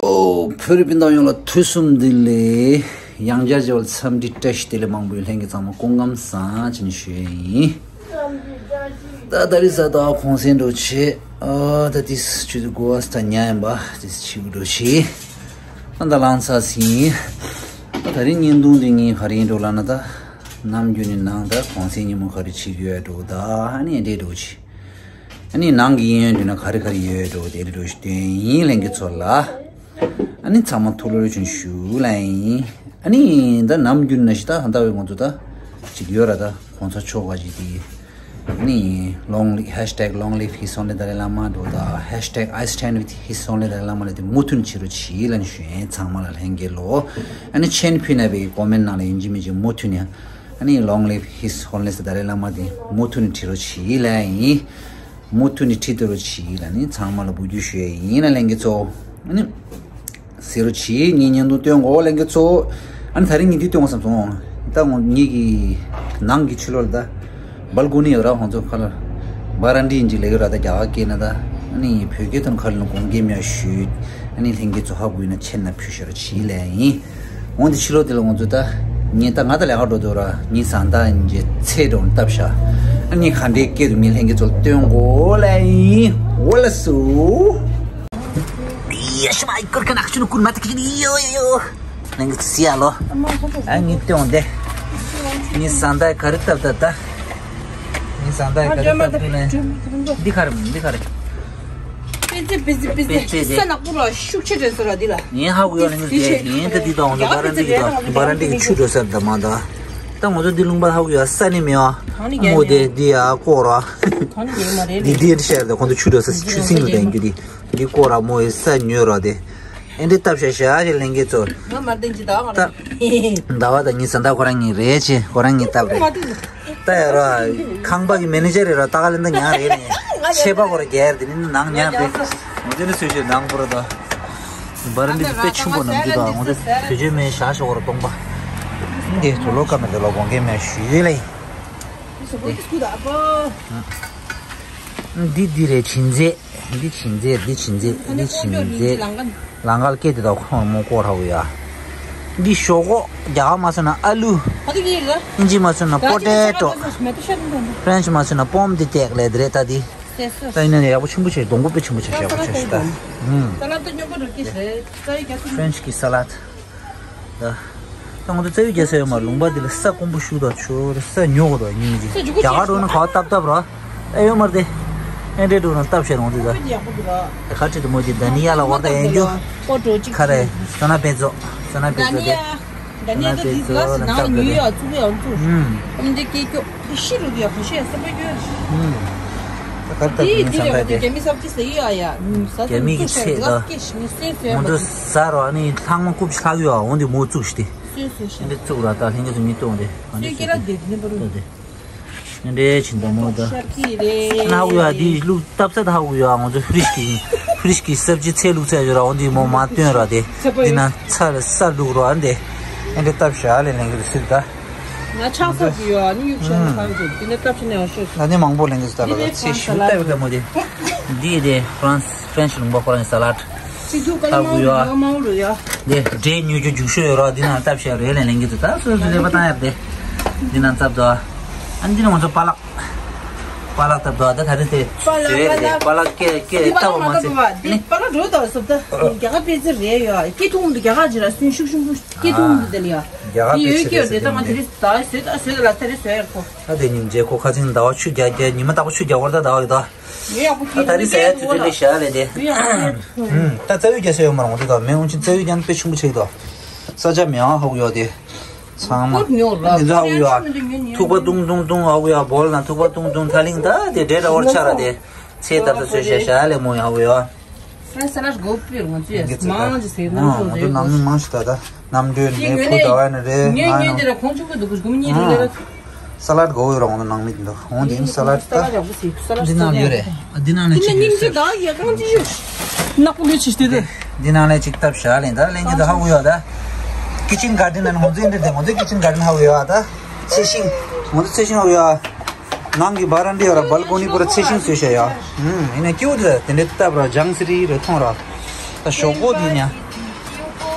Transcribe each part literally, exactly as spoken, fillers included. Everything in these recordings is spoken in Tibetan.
ཨོ། བོད་རིགས་སྤུན་ཟླ་ཡོངས་ལ་དུས་གསུམ་བདེ་ལེགས། ཡང་བསྐྱར་མཇལ་བར་འཚམས་འདྲི་བཀྲ་ཤིས་བདེ་ལེགས། མང་པོའི་ལྷན་རྒྱས་ཚང་མ་སྐུ་ཁམས་བཟང་བྱས་ནས་ཞུ་ཡས་ཡིན། ད་ད་རེས་གཟའ་ཟླ་བ་གུང་སེང་འགྲོ་བྱེད། ཨ་ད་དེས་ཆུ་ཚོད་དགུ་པ་ས་ཉལ་ཡིན་པ་དེས་ཆིག་འགྲོ་བྱེད། ཨ་ད་ལངས་ཚར་ཟིན། ཨ་ད་རེས་བརྙན་ཐུང་འདི་ངས་ག་རེ་འགྲོ་ལབ་ན། ད་ནམ་རྒྱུན་ནས་ནང་ད་གུང་སེང་ཉིན་མོ་ག་རེ་བྱེད་ཀྱི་ཡོད་འགྲོ། ད་ཨ་ནི་འདྲེ་འགྲོ་བྱེད། ཨ་ནི་ནང་གི་གཡས་གཡོན་བསྡུས་ན་ག་རེ་ག་རེ་ཡོད་འགྲོ་དེ་རེ་འགྲོ་ཞིག་སྟོན་ཡིན་ལྷན་རྒྱས་ཚོ་ལ། ཨ་ནི་ཚང་མ་ཐུགས་ལོ་ལོ་ཆུང་ཞུ་ལ་ཡིན། ཨ་ནི་ད་ནམ་རྒྱུན་ནང་བཞིན་ད་ཧ་ད་བའི་ང་ཚོ་ད་ཅིག་ཡོད་ར། ད་གོང་ས་མཆོག་ག་ཅིག་དེ་ཨ་ནི་long live, hashtag long live his holiness Dalai Lama འགྲོ། ད་hashtag I stand with his holiness Dalai Lama ལ་དེ་མུ་མཐུད་བྱེད་རོགས་བྱེད་ལ་ནི་ཞུ་ཡིན། ཚང་མ་ལ་ལྷན་རྒྱས་ལོ། ཨ་ནི་མཆན་ཕུལ་ན་བའི་ཀོ་མེན་ནང་ལ་ཡིན་གཅིག་མིན་གཅིག་མུ་མཐུད་ནས། ཨ་ནི་long live his holiness Dalai Lama དེ་མུ་མཐུད་ནས་བྲིས་རོགས་བྱེད་ལ་ཡིན། མུ་མཐུད་ནས་བྲིས་ཏེ་རོགས་བྱེད་ལ་ནི་ཚང་མ་ལ་འབུལ་རྒྱུ་ཞུ་ཡས་ཡིན་ལ་ལྷན་རྒྱས་ཚོ། ཨ་ནི་ཟེར་རོགས་བྱེད། ངས་བརྙན་ཐུང་སྟོན་གོ་ལྷན་རྒྱས་ཚོ། ཨ་ནི་ད་རིང་ངས་འདི་སྟོན་གོ་བསམ་སོང་། ད་ངོ་ངེད་ཀྱི་ནང་གི་ཕྱི་ལོགས་ལ་ད་སྦལ་ཀོ་ནི་ཡོད་ར། ཁོང་ཚོ་ཁ་ལ་བ་རན་ཌི་ཡིན་གཅིག་ལས་ཡོད་ར། ད་རྒྱ་གར་སྐད་ན། ད་ཨ་ནི་བོད་སྐད་དོན་ཁ་ལ་ནི་དགོངས་འགལ་མེད་ཞུས། ཨ་ནི་ལྷན་རྒྱས་ཚོ་ཧ་གོ་ཡིན་ན་མཆན་ན་ཕུལ་ཤོག་རོགས་བྱེད་ལ་ཡིན། འོན་ཏེ་ཕྱི་ལོགས་དེ་ལ་ང་ཚོ་ད་ངས་ད་ང་ད་ལས་ཀ་འགྲོ་འདུག་ར། ངས་བཟའ་ཟླ་ཡིན་གྱི་ཚེ་འགྲོ་བཏབ་ཤག་ཨ་ནི་ག་འདྲའི་སྐད་དུ་ངས་ལྷན་རྒྱས་ཚོ་ལ་སྟོན་གོ་ལ་ཡིན། འོ་ལགས་སོ། ཡ་ཤི་མ་ཡི་ཀུར་ཁ་ནག་ཆུ་ནུ་ཀུར་མ་ཏི་ཀི་ཡོ་ཡོ་ཡོ། ལྷན་རྒྱས་ཚོ་ཡ་ལོ། ཨ་ངས་སྟོན་དེ། ངས་བཟའ་ཟླ་ག་རེ་བཏབ་ད་ད། ངས་བཟའ་ཟླ་ག་རེ་བཏབ་དུས་ལ། འདི་ག་རེ་འདི་ག་རེ། པེ་ཙེ་པེ་ཙེ་པེ་ཙེ། ས་ནག་པོ་ལ་ཤུགས་ཆེ་དྲན་སོ་ར་འདི་ལ། ངའི་ཧ་གོ་ཡོད་ལ་ངས་ཟེར་ངས་ད་འདི་དང་འོང་འདི་བ་ར་འདི་གི་དང་བ་ར་འདི་གི་ཆུ་འགྲོ་ས་རེད་ད་མ་ད། ད་ང་ཚོ་འདི་ལུང་པ་ཧ་གོ་ཡོད་ས་ནི་མེད་ཨ། མོ་དེ་འདི་ཡ་ཀོ་ར། འདི་འདི་ཤར་ད་ཁོང་ཚོ་ཆུ་འགྲོ་ས་ཆུ་སྲིན་ལ་དེ་འགྱུར་འདི་འདི་ཀོ་ར་མོ་ཡི་ས་ཉོས་ར་དེ། ཨེ་འདྲི་བཏབ་ཤ་ཤ་ཞེས་ལེན་གྱི་ཚོ། ང་མར་ལྡན་གྱི་ཟླ་བ་ང་ད། ཟླ་བ་ད་ངའི་བཟའ་ཟླ་ཁོ་རང་ངའི་རེད་ཆེ་ཁོ་རང་ངའི་སྟབས་རེད། ད་ཡ་ར། ཁང་པ་གི་མེ་ནེ་ཇར་རེད་ར། ད་ག་ལེན་ད་ཉག་རེད་ནས་ཆད་པ་ཁོ་ར་རྒྱལ་དེ་ནི་ནང་ཉག་རེད། ངོ་དེ་ནི་སུས་ཤེས་ནང་པོ་ར་ད། བ་ར་འདི་དཔེ་ཆུང་པོ་ནང་འདི་ད་ངོ་དེ་བེ་ཇོ་མེ་ཤ་ཤ་ཁོ་ར་སྟོང་པ། འདི་ཚོ་ལོ་ཀ་མེ་དེ་ལོ་དགོངས་འགལ་མེད་ཞུས་ལེ། འདི་འདི་རེད་ཕྱིན་ཚེ། འདི་ཕྱིན་ཚེ་འདི་ཕྱིན་ཚེ་འདི་ཕྱིན་ཚེ། ལང་ཀར་སྐད་དེ་དག་ཁོང་མོ་ཀོ་ར་ཧུ་ཡ། འདི་ཞོག་ཁོག་རྒྱ་གར་མ་སོང་ན་ཨ་ལུ། ཨིན་ཇི་མ་སོང་ན་པོ་ཏེ་ཏོ། ཕ་རན་ཆི་མ་སོང་ན་པོམ་ཏེ་ཏེག་ལས་དེ་རེད་ད་འདི། ད་ཡིན་ན་ཡག་པོ་ཆེན་པོ་བྱས་སྡོང་པོ་དཔེ་ཆེན་པོ་བྱས་ཡག་པོ་བྱས་ཤི་ད། ཧུམ། ཕ་རན་ཆི་གི་ས་ལད། ད། ད་ང་ཚོ་རྩ་བའི་རྒྱལ་ས་ཡོད་མ་རེད། ལུང་པ་འདི་ལ་ས་དཀོན་པོ་ཞུ་དང་ཆུ་རེད་ས་ཉོ་དགོས་དང་ཉིན་གཅིག་རྒྱ་གར་འགྲོ་ན་ག་བ་སྟབས་སྟབས་ར། ཨེ་ཡོད་མ་རེད་དེ། ཨེ་འདྲས་འགྲོ་ན་སྟབས་བཤད་རོང་དུས་ད། ཁ་ཁྲིད་དུ་མོ་གི་ད་ནི་ཡ་ལ་བར་ད་ཡན་རྒྱུ། ཁ་རེ། ཙོ་ན་པེ་ཙོ། ཙོ་ན་པེ་ཙོ་དེ། ད་ནི་ཡ། ད་ནི་ཡ་ད་དེ་ཙོ་ལ་སྟབས་རེད། ཉུ་ཡོག་ཙུག་ཡོག་ཙུག་ཨུམ། ཨུམ་དེ་སྐད་སྐྱོ། ཤི་རུ་དུ་ཡ་ཁ་ཤས་སེ་པ་ཡོད། ཨུམ། ད་གར་ད་དེ་ནི་ས་ད་དེ། རྒྱ་མི་སབ་ཅི་སེ་ཡོད་ཨ་ཡ། རྒྱ་མི་གི་ཚེ་ད། ང་ཚོ་ཟ་རོགས་ཨ་ནི་ལྷག་མ་རྐུབ་ཆག་ཡོད་ཨ་འོང་དེ་མོ་བཙུགས་ཤི་སྟེ། ཨེ་འདྲ་བཙུགས་ར་ད་ལྷན་རྒྱས་ཚོ་མི་གཏོང་དེ་ང་ཚོ་ཤི་སྟེ། ཨེ་འདྲ་བྱིན་ད་མོ་ད། ཤར་གྱི་རེད། ན་ཧ་གོ་ཡ་དེ་ལུག་བཏབ་ས་ད་ཧ་གོ་ཡ་ང་ཚོ་ཧྥི་རིཇ་གི་ཧྥི་རིཇ་གི་སབ་ཅི་ཚལ་བླུགས་ཚལ་ཡོད་ར་འོ་འདི་མོ་མ་བཏོན་ར་དེ་འདི་ན་ཚ་ལ་ས་བླུགས་ར་ཨ་འདི་ཨེ་འདྲ་བཏབ་ཤ་ལེ་ལེན་གི་རེད་ཟེར་ད། ང་ཆགས་ས་གི་ཡོད་ཨ་ནི་གཡུག་ཤ་ན་ཧ་གོ་དེ་ནས་བཏབ་ཤ་ནས་ཡང་ཤོད། ཨ་ནི་མང་པོ་ལེན་གི་ཟེར་ད་ལ་ཚེ་ཞུ་ལྟ་བའི་ཀ་མོ་དེ་འདི་དེ་ཧྥ་རན་སི་ཧྥ་རན་སི་ལུང་པ་ཁོ་རང་གི་ས་ལད། སི་ཏུ་ཀ་ལ་མང་རུ་ཡ་མང་རུ་ཡ། དེ་འབྲས་ཉོ་རྒྱུ་རྒྱུག་ཤོས་ཡོད་ར་འདི་ན་བཏབ་ཤ་རེད་ལེ་ལེན་གི་ཟེར་ད་སོ་སོ་ལེ་པ་བཏང་ཡ་དེ་འདི་ན་བཏབ་དོ། ཨ་ནི་འདི་ནི་ང་ཚོ་པ་ལག་པ་ལག་ལྟ་བུ་ད་ད་རེས་དེ་པ་ལག་བཟོས་རེད། པ་ལག་སྐད་སྐད་ལྟ་བ་མ་ཟད་ནི་པ་ལག་འགྲོ་དང་སོབ་ད་རྒྱ་གར་པེ་ཙི་རེད་ཡ། སྐད་ཐུང་དུ་རྒྱ་གར་ཇི་ལ་སུན་ཤུགས་ཤུགས་ཤུགས་སྐད་ཐུང་དུ་དེ་ལ་ཡ། རྒྱ་གར་དེ་པེ་ཡོད་ཙི་སྐད་རེད་ཟེར་ད་ང་དེ་རེད་ད་བཟོས་ད་བཟོས་ད་ལ་ད་རེས་བཟོས་ཡ་ཁོ། ད་དེ་ཉིན་རྗེས་ཁོ་ཁ་ཚིང་ཟླ་བ་ཆུ་རྒྱག་རྒྱག་ཉི་མ་རྟག་པར་ཆུ་རྒྱག་བར་ད་ཟླ་བ་གི་ད། ད་ད་རེས་ཟ་ཡ་དུས་དེ་ལས་བཞག་ལས་དེ། ད་རྩ་བའི་རྒྱ་ས་ཡོད་མ་རང་དེ་ད་མེ་འོང་ཆེན་རྩ་བའི་རྒྱ་ན་དཔེ་ཆུང་པོ་ཆེ་གི་ད། ས་ཆ་མེ་ཨང་ཧ་གོ་ཡོད་དེ། ཚང་མ། ཀོད་ཉོ་ར། འདི་འདྲ་ཨ་ཡ། ཐུག་པ་ཏུང་ཏུང་ཏུང་ཨ་ཡ་བོལ་ན་ཐུག་པ་ཏུང་ཏུང་ཐ་ལིང་ད་དེ་འདྲེ་འདྲ་བར་ཆ་ར་དེ། ཚེ་ད་ལྟ་ཚོས་ཤ་ཤ་ལེ་མོ་ཡ་ཨ་ཡ། ས་ས་ལ་གོ་པིར་ང་ཚོས་མང་ཅི་ཟེར་ནང་ཚོ་ཟེར་ནང་མི་མང་ཞིག་ད་ད་ནམ་འདྲེ་ནེ་ཕུ་ད་བ་ན་རེ་ངན་ངན་ང་དེ་ར་ཁོང་ཆུང་པོ་འདུག་གུ་གུམ་གཉིས་རུ་ལེ་ར། ས་ལད་གོ་ཡོད་ར་འོང་ནང་མི་འདུག་འོང་དེ་ས་ལད་ད། ས་ལད་ཡག་པོ་ཟེར་ས་ལད་འདི་ནང་ཡོད་རེད། འདི་ནང་ལ་ཅིག་ཡོད་ཟེར། ད་ཡ་གང་ཅི་ཡོད། ནག་པོ་ལོས་ཅིག་སྟེ་དེ། འདི་ནང་ལ་ཅིག་བཏབ་ཤ་ལེན་ད་ལེན་གྱི་ད་ཧ་གོ་ཡོད་ད། ཀི་ཅིན་གར་ཌེན་ན་ང་ཚོ་འདི་དེ་ང་ཚོ་ཀི་ཅིན་གར་ཌེན་ཧ་གོ་ཡོད་ད། ཚེ་ཤིང་། ང་ཚོ་ཚེ་ཤིང་ཧ་གོ་ཡོད། ནང་གི་བ་རན་ཌའི་ཡོད་ར་བལ་ཀོ་ནི་པུ་ར་ཚད་ཤིང་བཟོས་བཞག་ཡ། ཨུམ། ཡིན་ན་སྐྱིད་པོ་འདུག་དེ་འདྲའི་སྟབས་ར་ལྗང་སི་རི་རེ་མཐོང་ར། ད་ཞོག་ཁོག་འདི་ཉ།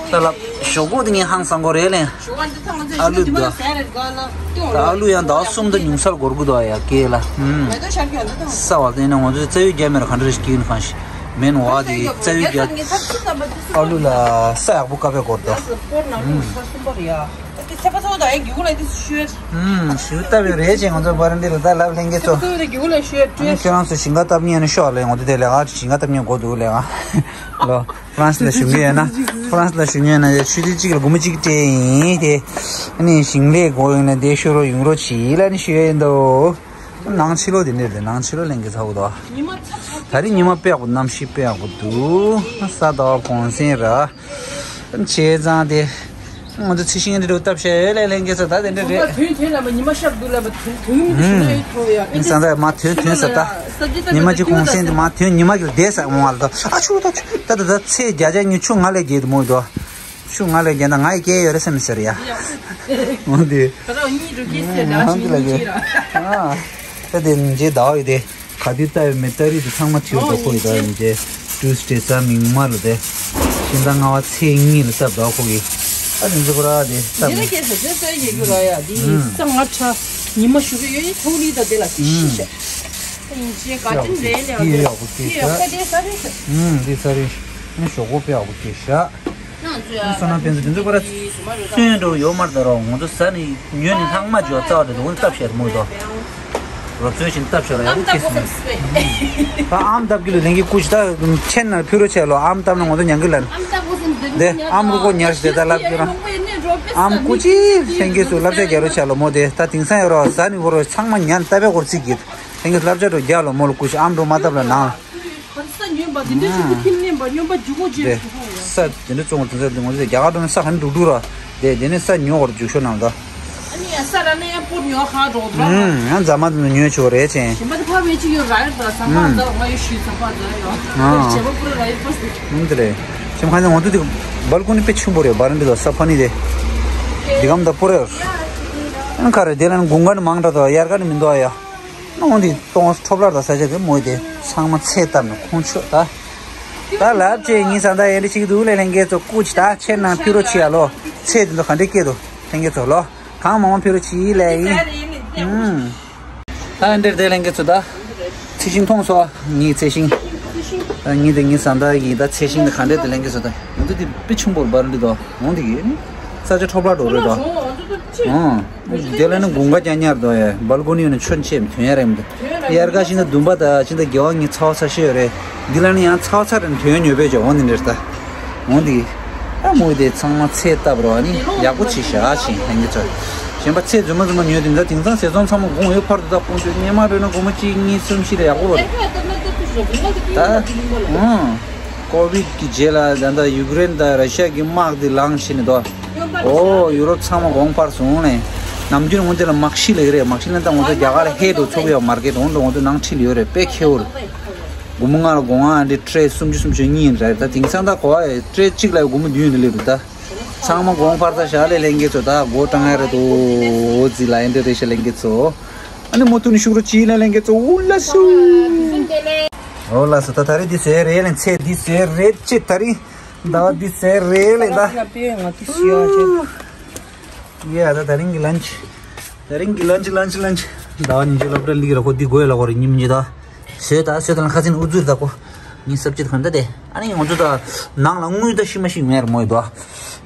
ད་ལབ་ཞོག་ཁོག་འདི་ངས་ཧང་སང་གོ་རེད་ལེ། ཨ་ལུ་འདུག་ད་ཨ་ལུ་ཡང་ཟླ་བ་གསུམ་དང་ཉུང་སར་འགོར་གི་འདུག་ཡ་སྐྱེས་ལ། ཨུམ། ས་བ་དེ་ནས་ང་ཚོས་རྩ་བའི་རྒྱ་མེར་ག་འདྲ་རེ་སྐྱིད་ནི་གང་ཞིག་མེན་བ་དེ་རྩ་བའི་རྒྱ། ཨ་ལུ་ལ་ས་ཡག་པོ་བཀབ་པའི་སྐོར་དུ། ཨུམ། ཨུམ། ཞུ་ལྟ་བའི་རེད་ཅེས་ང་ཚོ་བར་འདི་ལ་ད་ལབ་ལྷན་རྒྱས་ཚོ། ཁྱོད་རང་ཚོ་ཞིང་ཁ་བཏབ་མཁན་ནི་ཤོག་ལས་ངོ་དེ་དེ་ལས་ཀ་ཞིང་ཁ་བཏབ་མཁན་གོ་འདུག་ལས་ཀ་ལོ། ཧྥ་རན་སི་ལ་བཞུགས་མཁན་ཡོད་ན། ཧྥ་རན་སི་ལ་བཞུགས་མཁན་ཡོད་ན་ཆུ་ཚོད་གཅིག་ལ་སྒོར་མོ་གཅིག་སྤྲད་ཡིན་ཏེ། ཨ་ནི་ཞིང་ལས་དགོས་ཡོད་ན་དེ་ཤོར་རོགས་ཡོང་རོགས་བྱེད་ལ་ནི་ཞུ་ཡ་ཡིན་དོ། ནང་ཕྱི་ལོགས་དེ་འདྲས་དེ་ནང་ཕྱི་ལོགས་ལེན་གི་ཚ་བོ་དོ། ད་རིང་ཉི་མ་དཔེ་ཡག་པོ་གནམ་གཤིས་དཔེ་ཡག་པོ་འདུག་ས་དྭགས་གོང་སེང་ར། བྱས་ཙང་དེ། ང་ཚོ་ཚི་ཤིང་འདི་འདྲ་བཏབ་བྱས་ཡོད་ལས་ལྷན་རྒྱས་ཚོ་ད་དེ་འདྲ་རེད། ཐོན་ཐོན་ལ་མ་ཉི་མ་ཤར་འདུག་ལ་མ་ཐོན་ཐོན་མི་འདུག་ཞུ་ན་ཡོད་ཐོ་ཡ། ཨིན་སང་ད་མ་ཐོན་ཐོན་ས་ད། ཉི་མ་གཅིག་གོང་སེང་དེ་མ་ཐོན་ཉི་མ་གི་བསྡད་ས་མོ་བ་ལ་ད་ཨ་ཆུ་ད་ཆུ་ད་ད་ད་ཚེས་བརྒྱ་བརྒྱ་ཉི་ཆུ་ང་ལས་རྒྱས་དུ་མོ་ཡོད་དོ། ཆུ་ང་ལས་རྒྱས་ད་ང་ཡི་སྐད་ཡོད་རེད་སེམས་ཟེར་ཡ། འོ་དེ། ད་རང་གཉིས་འགྲོ་གི་ཟེར་ལ་ཆུ་གཉིས་ར། ད་དེ་འཇེ་ཟླ་བ་ཡོད་དེ། ག་དུས་ལྟ་ཡོད་མེད་ལྟ་རིགས་དེ་ཚང་མ་ཐིའུ་ད་ཁོ་ཡི་ད་ཡིན་ཏེ། ཊུ་སི་ཌེ་གཟའ་མིག་དམར་ལ་དེ། ཕྱི་ཟླ་ལྔ་པ་ཚེས་གཉིས་ལ་སྟབས་ད་ཁོ་གི། ཨ་དེ་ཚོ་ཁོ་ར་དེ་སྟབས་ཉེ་ར་སྐྱེས་ས་ཆེན་སོའི་ཉེ་རྒྱུ་ར་ཡ་དེ་ཡིན་ས་ང་ཁྲ་ཉི་མ་ཞུ་གི་ཡོད་ཡིན་ཐོག་ལི་ད་དེ་ལ་དེ་ཤི་ཤ། ཡིན་ཅེ་ག་ཅིན་རེད་ལེ་བ་དེ་ཡག་པོ་སྐྱེས་ཤ། དེ་ཡག་པོ་དེ་ས་རེད་ཤ། ཨུམ་དེ་ས་རེད། ཨ་ཞོག་གོ་དཔེ་ཡག་པོ་སྐྱེས་ཤ། སོ་ན་ཕན་ཚུན་དེ་ཚོ་ཁོ་ར་ཚོན་འགྲོ་ཡོད་མར་ད་རོ་ང་ཚོ་ཟ་ནི་ཉོས་ནི་ལྷག་མ་འཇོག་རྩ་བ་དེ་ཚོ་ངོ་སྟབས་ཤར་མོ་དོ། རོ་ཚོན་ཞིག་སྟབས་ཤར་ཡག་པོ་སྐྱེས་སོང་། ད་ཨམ་སྟབས་ཀྱི་ལུ་ལེན་གྱི་ཀུ་ཅི་ད་ཁྱེད་ན་ཕུ་རོ་ཆེ་ལོ་ཨམ་སྟབས་ན་ང་ཚོ་ཉང་གི་ལན། དེ་ཨམ་རུ་གོ་ཉར་ཞིག་དེ་ད་ལབ་ཀྱི་ར། ཨམ་ཀུ་ཅི་ལྷན་རྒྱས་སུ་ལབ་ཤ་རྒྱ་རོ་ཆེ་ལོ་མོ་དེ་ད་དེང་སང་ཡོད་རོ་ཟ་ནི་བོ་རོ་ཚང་མ་ཉར་སྟབས་པའི་སྐོར་ཚིག་གི་ལྷན་རྒྱས་ལབ་ཤ་རོ་རྒྱ་ལོ་མོ་ལོ་ཀུ་ཅི་ཨམ་རུ་མ་སྟབས་ལ་ནང་། ས་ཉོན་པ་དེ་འདྲ་ཞིག་ཏུ་ཁྱིམ་ལེན་པ་སྨྱོན་པ་རྒྱུ་གོ་རྗེས་རེད། ས་དེ་འདྲ་བཙོང་བ་དེ་ཚོ་ང་ཚོ་རྒྱ་གར་འགྲོ་ན་ས་ག་ནས་འགྲོ་འགྲོ་ར། དེ་དེ་ནས་ས་ཉོ་བར་རྒྱུག་ཤོག་ནང་ད། ཨ་ནི་ཡ་ས་ར་ནས་ཡང་སྤོར་ཉོ་ཧ་འགྲོ་འགྲོ་ཧ། ཡང་རྫ་མ་དེ་ཚོ་ཉོས་ཆོག་རེད་ཅན། ཞིམ་པ་དེ་ཕ་བེ་ཅིག་ཡོད་ར་ཡོད་ད་ས་ཕ་ཛ་ང་ཡོད་ཤུལ་ས་ཕ་ཛ་ཡོད། བྱེ་མ་པུ་ར་ར་ཡོད་པ་སི། ཡིན་དེ་རེད། ཁྱིམ་ཁ་ནས་ང་ཚོ་དེ་སྦལ་ཀོ་ནི་དཔེ་ཆུང་པོ་རེད་བར་འདི་ལ་ས་ཕ་ནི་རེད། འདི་གམ་ད་པུ་ར་ཡོད། ཨ་ཁ་རེད་དེ་ལ་ནི་དགུན་ཁ་ནི་མང་དྲགས་ད་དབྱར་ཁ་ནི་མི་འདུག་ཨ་ཡ། ནང་འདི་སྟོང་ཁྲོབ་ལར་དང་ས་ཆ་དེ་མོ་དེ་ཚང་མ་ཚེ་བཏབ་ནས་ཁོང་ཆོད་ད། ད་ལབ་ཅེས་ཉིན་ས་ད་ཡན་དེ་ཅིག་འདུག་ལས་ལྷན་རྒྱས་ཚོ་སྐུ་ཅི་ད་ཁྱེད་ནང་ཕི་རོ་ཆི་ཡ་ལོ་ཚེ་དེ་ཚོ་ག་འདྲས་སྐྱེས་འདུག་ལྷན་རྒྱས་ཚོ་ལོ་གང་མང་མང་ཕི་རོ་ཆི་ལས་ཡིན། ཨུམ། ད་འདིར་དེ་ལྷན་རྒྱས་ཚོ་ད་ཚེ་ཤིང་མཐོང་སོ་ངའི་ཚེ་ཤིང་། ད་ངའི་དེ་ངའི་ས་ད་ཡིན་ད་ཚེ་ཤིང་དེ་ག་འདྲས་དེ་ལྷན་རྒྱས་ཚོ་ད་ང་ཚོ་དེ་དཔེ་ཆུང་པོར་འབར་འདི་དོ་འོང་དེ་གི་ས་ཆ་ཁྲོབ་ལར་འགྲོ་རེད་དོ། ཨང་། དེ་ལ་ནི་དགུན་ཁ་རྐྱང་ཉར་དོ་ཡ་སྦལ་ཀོ་ནི་ཡོད་ན་ཆོན་ཆེ་མི་ཐོན་ཡ་རེད་མི་འདུག་དབྱར་ཁ་ཤིན་ཏུ་བདུན་པ་དང་ཤིན་ཏུ་དགེ་བ་ངའི་ཚ་བ་ཚ་ཤོས་རེད། འདི་ལ་ནི་ཡང་ཚ་བ་ཚ་རེད་ཐོན་ཡ་ཉོས་པས་ཇོ་འོང་དེ་འདྲ་ད། འོང་དེ། ཨ་མོ་དེ་ཚང་མ་ཚེ་བཏབ་རོགས་ནི་ཡག་པོ་བྱེད་ཤག་ཕྱིན་ལྷན་རྒྱས་ཚོ། གཞན་པ་ཚེ་རྫུན་མ་རྫུན་མ་ཉོས་དེ་འདྲ་དེང་སང་སེ་ཚོང་ཚང་མ་དགོང་ཡོད་ཕར་དུ་ད་དཔུང་སྤྱོད་སྙེ་མ་རོལ་ན་སྒོར་མོ་གཅིག་གཉིས་གསུམ་བཞི་ལ་ཡག་པོ་རེད། ད། ཨང་། ཀོ་བིད་ཀྱི་རྗེས་ལ་ད་ལྟ་ཡུཀ་རེན་དང་ར་ཤ་གི་དམག་དེ་ལངས་ཕྱིན་ནས་དོ། ཨོ་ཡུ་རོབ་ཚང་མ་དགོངས་པར་སོང་ནས། ནམ་རྒྱུན་ངོ་དེ་ལ་མག་ཤི་ལེགས་རེད་མག་ཤི་ལེན་ད་ངོ་ཚོ་རྒྱ་གར་ལ་ཧེ་འགྲོ་ཚོགས་ཡོད་མར་ཀེ་ཊི་འོང་འགྲོ་ངོ་ཚོ་ནང་ཁྲིད་ཡོད་རེད་དཔེ་ཁེ་འུར། སྒོར་མོ་ལྔ་ལ་སྒོར་ལྔ་འདི་ཊྲེ་སུམ་ཅུ་སུམ་ཅུ་གཉིས་རེད་ད་དེང་སང་ད་གོ་བ་ཊྲེ་གཅིག་ལ་སྒོར་མོ་བདུན་འདི་སླེབས་འདུག་ད། ཚང་མ་དགོངས་པར་ད་ཞག་ལས་ལྷན་རྒྱས་ཚོ་ད་སྒོ་གྲང་ཡ་རེད་དོ་འོ་ཙི་ལ་ཨེ་འདྲ་རེད་ཤ་ལྷན་རྒྱས་ཚོ། ཨ་ནི་མོ་ཐུ་ནི་ཤུག་རོ་ཅི་ལ་ལེན་གེ་ཙོ་ཨུ་ལ་སུ། ཨོ་ལ་སུ་ད་ད་རེ་འདི་ཟེར་རེད་ལེན་ཚེ་འདི་ཟེར་རེད་ཅེ་ད་རེ། ཟླ་བ་འདི་ཟེར་རེད་ལེན་ད། ཡ་ད་ད་རིང་གི་ལན་ཅི། ད་རིང་གི་ལན་ཅི་ལན་ཅི་ལན་ཅི། ཟླ་བ་ཉིན་བཅུ་སློབ་གྲྭ་ལིག་ར་ཁོ་འདི་དགོས་ལ་ཁོ་རེ་ཉིན་མི་ད། ཟེར་ད་ཟེར་ད་ལ་ཁ་སིན་ཨུ་ཛུར་ད་ཁོ། ཉིན་སབ་ཅི་ད་ག་འདྲ་དེ། ཨ་ནི་ང་ཚོ་ད་ནང་ལ་དངུལ་ད་ཤི་མ་ཤི་མེར་མོ་ཡི་དོ། རྒྱ་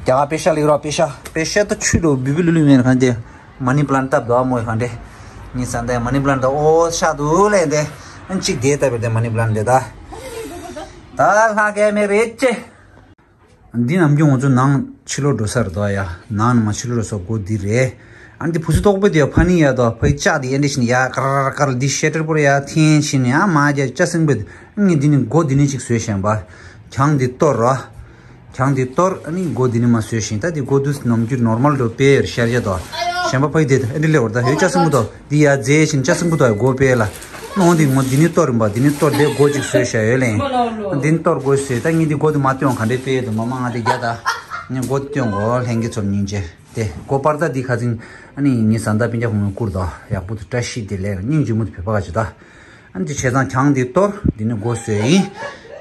གར་པེ་ཤ་ལིག་ར་པེ་ཤ་པེ་ཤ་ད་ཆུ་དོ་བི་བི་ལུ་ལུ་མེར་ག་འདྲ་དེ། མ་ནི་པ་ལན་ཊ་བཏབ་འདུག་མོ་གང་འདྲ། ངས་བསམ་དེ་མ་ནི་པ་ལན་ཊ་ད་ཨོ་ཤ་འདུག་ལས་འདི། ཨན་གཅིག་དེ་བཏབ་པའི་དེ་མ་ནི་པ་ལན་ཊ་དེ་ད། ད་ལྷག་གས་མེད་རེད་ཅེ། འདི་ནམ་རྒྱུན་ང་ཚོ་ནང་ཕྱི་ལོགས་འགྲོ་ས་རེད་དོ་ཡ། ནང་ནས་མ་ཕྱི་ལོགས་འགྲོ་ས་སྒོ་འདི་རེད། ཨ་ནི་འདི་བུ་སུ་ཏོག་པོ་དེ་ཡ་ཕ་ནི་ཡ་དོ་ཕ་ཡི་ལྕགས་དེ་ཡ་འདྲ་ཞིག་ནི་ཡ་ཀར་ཀར་འདི་ཤེ་ཊར་པོ་ར་ཡ་འཐེན་ཞིག་ནི་ཡ་མ་རྒྱ་ལྕགས་སྲིན་པོ་དེ་ངས་འདི་ནི་སྒོ་འདི་ནི་ཅིག་བཟོས་བཞིན་པ། གྱང་འདི་གཏོར་ར། གྱང་འདི་གཏོར་ཨ་ནི་སྒོ་འདི་ནི་མ་བཟོས་ཤིང་ད་འདི་སྒོ་འདི་ནམ་རྒྱུན་ནོར་མལ་འགྲོ་སྤེལ་ཡོད་ཤར་བྱ་དོ། གཞན་པ་ཕ་ཡི་དེ་ཨ་འདི་ལེ་བར་ད་ཡོད་ལྕགས་སྲིན་པོ་དོ་འདི་ཡ་རྫས་ཤིང་ལྕགས་སྲིན་པོ་དོ་ཡ་སྒོ་སྤེལ་ལ། ནོ་འདི་ངོ་འདི་ནི་གཏོར་རིམ་པ་འདི་ནི་གཏོར་དེ་སྒོ་ཅིག་བཟོས་བཞག་ཡོད་ལེ། འདི་ནི་གཏོར་སྒོ་བཟོས་ད་ངས་འདི་སྒོ་འདི་མ་སྟོན་ག་འདྲས་སྤེལ་ཡོད་དོ་མ་མ་ང་འདི་རྒྱ་ད། ངས་སྒོ་འདི་སྟོན་གོ་ལྷན་རྒྱས་ཚོར་སྙིང་རྗེ། དེ་སྒོ་པར་ད་འདི་ཁ་ཚིང་ཨ་ནི་ངའི་བཟའ་ཟླ་སྤུན་ཀྱག་ཁོང་གིས་བསྐུར་དོ། ཡག་པོ་འདུག་བཀྲ་ཤིས་བདེ་ལེགས། སྙིང་རྗེ་མོ་དེ་བོད་པ་ག་ཅིག་ད། ཨ་ནི་དེ་བྱས་ཙང་གྱང་འདི་གཏོར། འདི་ནི་སྒོ་བཟོས་ཡིན།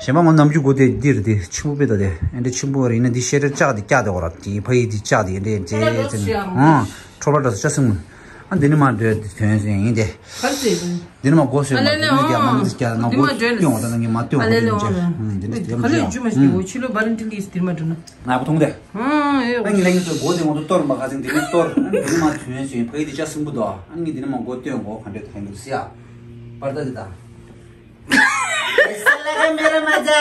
གཞན་པ་ང་ནམ་རྒྱུན་སྒོ་དེ་འདིར་དེ་ཆེན་པོ་དཔེ་ད་དེ་ཨེ་འདྲ་ཆེན་པོ་རེད། ཡིན་ན་འདི་ཤེལ་དྲ་བཅག་དེ་བཀྱག་དེ་འོ་ར་དེ་ཕ་ཡི་དེ་བཅག་དེ་ཨེ་འདྲ་ཅེ་ཙེ་ཨང་ཁྲོ་ལ་འདྲ་སོ་ཅག་སྲིང་མོ། ཨ་འདི་ནི་མ་འདོད་དེ་ཐོན་ཟིན་ཡིན་དེ། ག་རེ་ཟེར་ཡིན། འདི་ནི་མ་སྒོ་ཟོས་མ་ཨ་ལེ་ལེ་འདི་ནི་ཨོ། རྒྱ་མ་ནི་རྒྱ་ང་འདི་མ་སྒོ་འདོན་སྟོན་འོ་ད་ནི་ངས་མ་སྟོན་འོ་ཨ་ལེ་ལེ་འདི་ནི་ཨོ། ཅེ་ཨ་འདི་ནི་ག་ལེ་ཇུ་མ་ཞིག་འོ་ཆི་ལོ་བ་རན་ཏི་ལི་སི་འདིར་མ་འགྲོ་ན། ང་པོ་ཐོང་དེ། ཨ་ཡོ། ཨ་ངའི་ལྷན་རྒྱས་ཚོ་སྒོ་དེ་ངོ་ཐོག་གཏོར་མ་ག་ཚིག་འདི་ནི་གཏོར། ཨ་འདི་ནི་མ་ཐོན་ཟིན་ཕ་ཡི་དེ་ཅག་སྲིན་པོ་དོ། ཨ་ངས་འདི་ནི་མ་སྒོ་སྟོན་གོ་ག་འདྲས་ཐོན་འདུག་སི་ཡ། པར་ད་འདི་ད། ऐसा लगा मेरा मजा।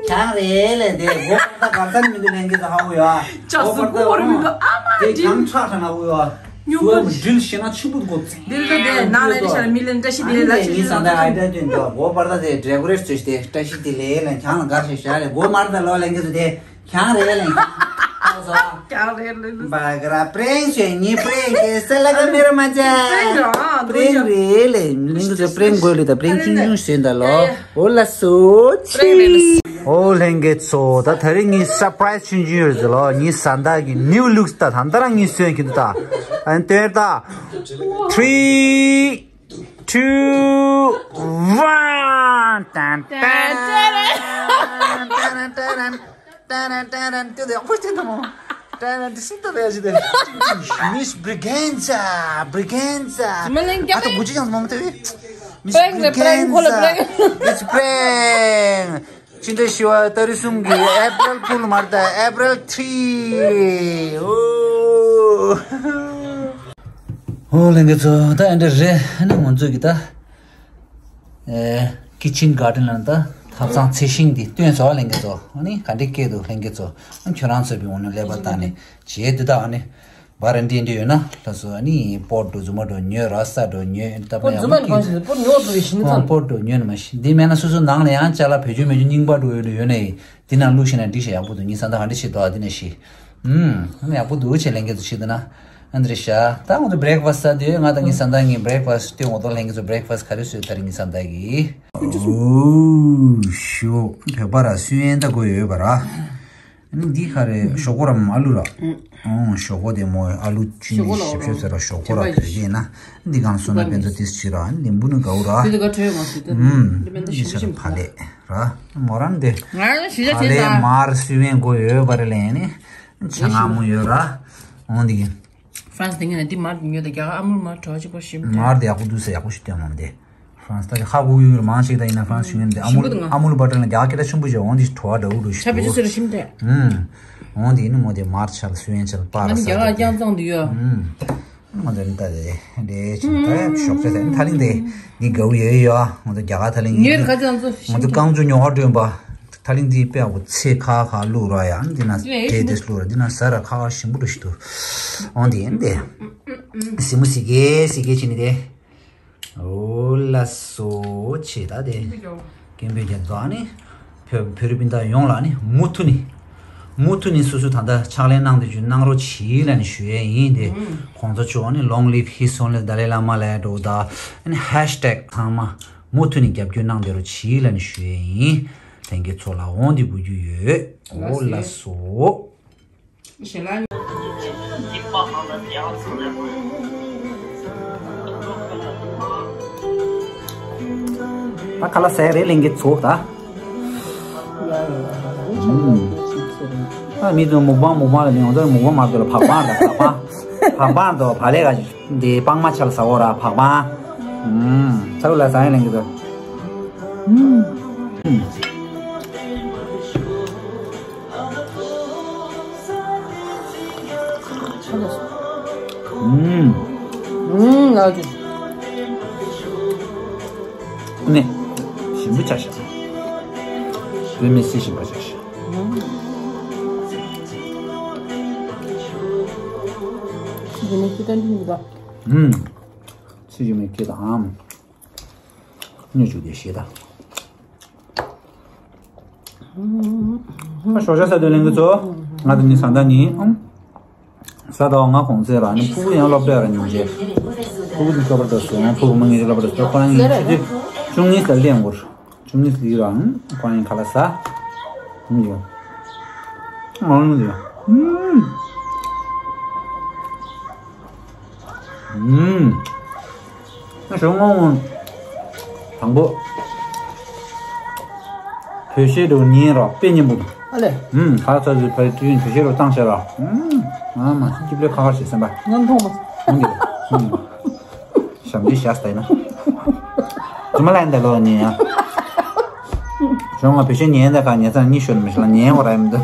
གྱང་རེད་ལས་དེ་སྒོ་པར་ད་གར་ས་ནི་མི་འདུག་ལྷན་རྒྱས་ཚོ་ཧ་གོ་ཡོད་ཨ། ཅག་སུ་སྒོ་པར་ད་ཧ་གོ་མི་འདུག་ཨ་མ་དེ་འདི་གྱང་ཁྲག་ཁྲག་ན་གོ་ཡོད་ཨ། ཉུང་སུ་ཨ་མ་འདྲིལ་ཤེ་ན་ཆུ་བུ་གོ་ཚེ། འདིར་ད་དེ་ནང་ལ་ཤར་མི་ལེན་བཀྲ་ཤིས་བདེ་ལེགས་ལ་ཆུ་ཉི་ཤར་སང་ད་ཨ་ད་དོན་དུ་སྒོ་པར་ད་དེ་ཌེ་ཀོ་རེ་ཊི་བྱས་ཏེ་བཀྲ་ཤིས་བདེ་ལེགས་ལ་གྱང་ལ་གར་ཤེ་ཤ་ལས་སྒོ་མར་ད་ལོ་ལྷན་རྒྱས་ཚོ་དེ། གྱང་རེད་ལེ། གྱང་རེད་ལེ། བ་ག་ར་པྲེང་ཞེ་ཉི་པྲེང་ཀེ་སེ་ལ་ག་མེ་ར་མ་ཅ། པྲེང་རེད་ལེ། མི་ཚོ་པྲེང་དགོས་ལེ་ད་པྲེང་ཆུང་ཆུང་ཞེ་ད་ལོ། འོ་ལ་སོ་ཆི། འོ་ལྷན་རྒྱས་ཚོ་ད་ད་རིང་ངའི་སར་པ་རའི་སི་ཆུང་ཆུང་ཡོད་ཟེར་ལོ། ངའི་བཟའ་ཟླ་གི་ནིའུ་ལུག་ད་ད་ད་རང་ངའི་སོན་གྱི་འདུག་ད། ཨན་དེར་ད། ཐི་རི། Two, one, ཏན་ཏན། ཏན་ཏན། ཏན་ཏན། ཏན་ཏན། ཏན་ཏན། ཏན་ཏན། ཏན་ཏན། ཏན་ཏན། ཏན་ཏན། ཏན་ཏན། ཏན་ཏན། Miss Braganza, Braganza. ཨ་ཏོ་གུ་ཅི་ཡང་མང་ཏེ། Miss Braganza. It's prank. ཕྱི་ཟླ་བཞི་པ་ཏ་རིག་གསུམ་གྱི་April Fool མ་རེད་ད། April three. ཨོ། ཨོ་ལྷན་རྒྱས་ཚོ་ད་ཨེ་འདྲ་རེད། ཨ་ནི་ང་ཚོ་གི་ད་ཨེ་ཀི་ཆེན་གྷར་ཌེན་ལ་ད་ཐབ་ཚང་ཚད་ཤིང་འདི་སྟོན་ཚོ་ལྷན་རྒྱས་ཚོ། ཨ་ནི་ག་འདྲ་སྐྱེས་འདུག་ལྷན་རྒྱས་ཚོ། ཨ་ཁྱོད་རང་ཚོ་བི་འོ་ནི་ཀླད་པ་བཏང་ནས་བྱས་འདི་ད་ཨ་ནི། བ་ར་འདི་འདྲ་ཡོད་ན་ལ་སོ་ཨ་ནི་སྤོ་འགྲོ་རྫུན་མ་འགྲོ་ཉོས་ར་ས་འགྲོ་ཉོས་ད་པ་ཡང་མ་ཀི་སྤོ་ཉོ་འགྲོ་ཡི་ཤིང་ཚང་སྤོ་འགྲོ་ཉོས་ནི་མ་ཤི་འདི་མེད་ན་སོ་སོ་ནང་ལ་ཡང་ཅ་ལག་བེད་སྤྱོད་མེད་རྒྱུ་རྙིང་པ་འགྲོ་ཡོད་འགྲོ་ཡོད་ནི་འདི་ནང་བླུགས་ཤེ་ན་འགྲིག་ཤེ་ཡག་པོ་འདུག་ངའི་བཟའ་ཟླ་ག་འདྲ་ཤི་འདུག་ཨ་འདི་ནས་ཤི་ཨུམ་ཡག་པོ་འདུག་ཆེ་ལེན་གྱི་འདུག་ཤི་འདི་ན་ཨ་འདི་རེད་ཤ་ད་ང་ཚོ་བྷི་རེག་ཕ་སི་ད་འདི་ཡོད་ང་དང་ངའི་བཟའ་ཟླ་ངའི་བྷི་རེག་ཕ་སི་སྟོན་འོ་དོ་ལེན་གྱི་ཚོ་བྷི་རེག་ཕ་སི་ག་རེ་བཟོས་ད་རེ་ངའི་བཟའ་ཟླ་གི་ཨོ་ཤོ་བོད་པ་ར་སུན་ཡན་ད་གོ་ཡོད་པ་ར། ཨ་ནི་འདི་ག་རེ་ཞོག་ཁོག་རམ་ཨ་ལུ་ར། ཨོ་ཞོག་ཁོག་དེ་མོ་ཨ་ལུ་ཅུ་ནི་ཞིབ་ཞིབ་ཟེར་ར་ཞོག་ཁོག་ར་བེད་ཀྱི་ཡིན་ན། འདི་གང་སོ་ན་བེན་ཙོ་ཏིས་ཅི་ར་ཨ་ནི་ལིམ་བུ་ནི་གའུ་ར། ཨུམ་འདི་ཆ་ཕ་ལེ་ར་མོ་རང་དེ་ཕ་ལེ་མར་སུ་བེན་གོ་ཡོད་པ་རེ་ལེ་ནི་ཆ་ང་མོ་ཡོད་ར། ཨོ་འདི་གི་ཧྥ་རན་སི་དེ་ངས་ན་འདི་མར་ཉོས་ད་རྒྱ་གར་ཨ་མུལ་མར་གྲོ་ཅི་པོ་ཞིམ་དེ། མར་དེ་ཡག་པོ་འདུག་ཟེར་ཡག་པོ་ཞིག་སྟོན་མོ་འདི། ཧྥ་རན་སི་ད་ཧ་གོ་ཡོད་མང་ཞིག་ད་ཡིན་ན་ཧྥ་རན་སི་ཞུ་ངན་དེ་ཨ་མུལ་ཞིམ་པོ་འདུག་ང་། ཨ་མུལ་བ་ཊར་ལ་རྒྱ་གར་སྐད་ཆ་ཆུང་པོ་བྱས་འོང་དེ་བྲོ་བ་འདྲ་བོ་འདྲ་ཞིག་ཆ་བེད་ཅི་འདུག་སུ་ར་ཞིམ་དེ། ཨུམ། འོང་དེ་ཡིན་ནི་མོ་དེ་མར་ཆལ་སུ་ཡན་ཆལ་པ་ར་ང་ནི་ས་རྒྱ་གར་རྒྱ་རྐྱང་ཚང་དུ་ཡོད། ཨུམ། ང་ཚོ་ནི་ད་དེ་དེ་ཆུང་ད་ཞོགས་ཚེ་དེ་ཐ་ལིང་དེ་ནི་དགའ་བོ་ཡོད་ཡོད་ང་ཚོ་རྒྱ་གར་ཐ་ལིང་ངའི་ཡིན་ཁ་ཚང་ཚོ་ང་ཞིམ་ཚོ་ཅང་རྐང་བཙུགས་ཉོ་བ་སྒྲོན་པ། ཐ་ལིང་འདི་དཔེ་ཡག་པོ་ཚེ་ཁ་ཁ་བླུགས་ར་ཡ་འདི་ན་དེ་དེ་དེ་བླུགས་ར་འདི་ན་ཟ་ར་ཁ་ཁ་ཞིམ་པོ་འདྲ་ཞིག་འདུག་འོང་དེ་ཡིན་དེ། སི་མོ་སི་གེ་སི་གེ་ཆི་ནི་དེ། ཨོ་ལ་སོ་ཆེ་ད་དེ། སྐད་འབོད་རྒྱག་དོ་ཨ་ནི། བོད་བོད་རིགས་སྤུན་ཟླ་ཡོངས་ལ་ཨ་ནི་མུ་མཐུད་ནི། མུ་མཐུད་ནི་སོ་སོ་ད་ལྟ་ཕྱག་ལས་གནང་བསྡད་རྒྱུ་གནང་རོགས་གྱིས་ལབ་ནི་ཞུ་ཡས་ཡིན་དེ། ཨུམ། གོང་ས་མཆོག་ཨ་ནི་Long live His Holiness Dalai Lama ལབ་འགྲོ་ད། ཨ་ནི་ཧེཤ་ཊེག་ཚང་མ་མུ་མཐུད་ནི་རྒྱབ་སྐྱོར་གནང་བསྡད་རོགས་གྱིས་ལབ་ནི་ཞུ་ཡས་ཡིན། ལྷན་རྒྱས་ཚོ་ལ་འོང་དེ་དགོས་རྒྱུ་ཡོད། ཨོ་ལ་སོ། ད་ཁ་ལག་ཟས་རེད་ལེན་གྱི་ཚོགས་ད། ཨ་མི་དུ་མུག་པང་མུག་པང་ལ་ནི་འོ་ད་མུག་པང་མ་དུ་ལ་བག་པང་ད་བག་པང་བག་པང་དུ་བག་ལེ་ག་འདི་པང་མ་ཆ་ལ་ཟ་འོ་ར་བག་པང་། ཚ་རུ་ལ་ཟ་ཡང་ལེན་གྱི་ཚོགས། ཨུམ། ཨུམ། ཨ་ཅེ། ནས། ཞིམ་པོ་ཆགས་ཤག་བོད་མི་སེ་ཞིམ་པ་ཆགས་ཤག་ཨུམ། ཚིག་ཞིམ་པའི་སྐད་དང་། སྙོད་བཅུག་དེ་ཞེས་དང་། ཨ་ཞོགས་ཇ་ཟ་དུས་ལེན་གི་ཚོ། ང་དང་ནི་བཟའ་ཟླ་ནི་ཨང་། ས་དང་ང་གོང་ཚེ་ར་ནི་ཕྲུ་གུ་ཡང་སློབ་གྲྭ་ར་ཉུང་ཆེ། ཕྲུ་གུ་དེ་སློབ་གྲྭ་སོང་ཕྲུ་གུ་མ་ངེས་ཀྱི་སློབ་གྲྭ་སོང་ཁོ་རང་ངེས་ཆུ་དེ་ཆུང་ངེས་ལ་ལེན་གོ་ཆུང་ངེས་ལི་རང་ཁོ་རང་ཁ་ལ་ས། ཨང་ཡོ། ཨང་ཡོ། ཨུམ། ཨུམ། ང་ཞོགས་སྔོན་དང་པོ་བོད་གཞས་འདྲ་ཉན་རོགས། དཔེ་སྙན་པོ་འདུག་ཨ་ལས། ཨུམ། ཁ་ཚ་ཚོས་ཕ་རི་ཊི་ཡུན་བོད་གཞས་རོགས་བཏང་བྱས་རོགས། ཨུམ། ང་མ་སྐྱིད་པོ་ཁ་ཁར་བྱེད་སེམས་པ། ང་མཐོང་མ། ཨུམ། ཨུམ། ཞབས་འདྲེན་བཞག་སྟེ་ན། ཇི་མ་ལན་འདི་ལོ་ཉན་ཡ། ཞོགས་ང་བོད་གཞས་ཉན་འདི་ག་ཉན་ཚང་གཉིས་ཤོར་མི་ཤེས་ལ་ཉན་བ་ར་ཡིན་འདི།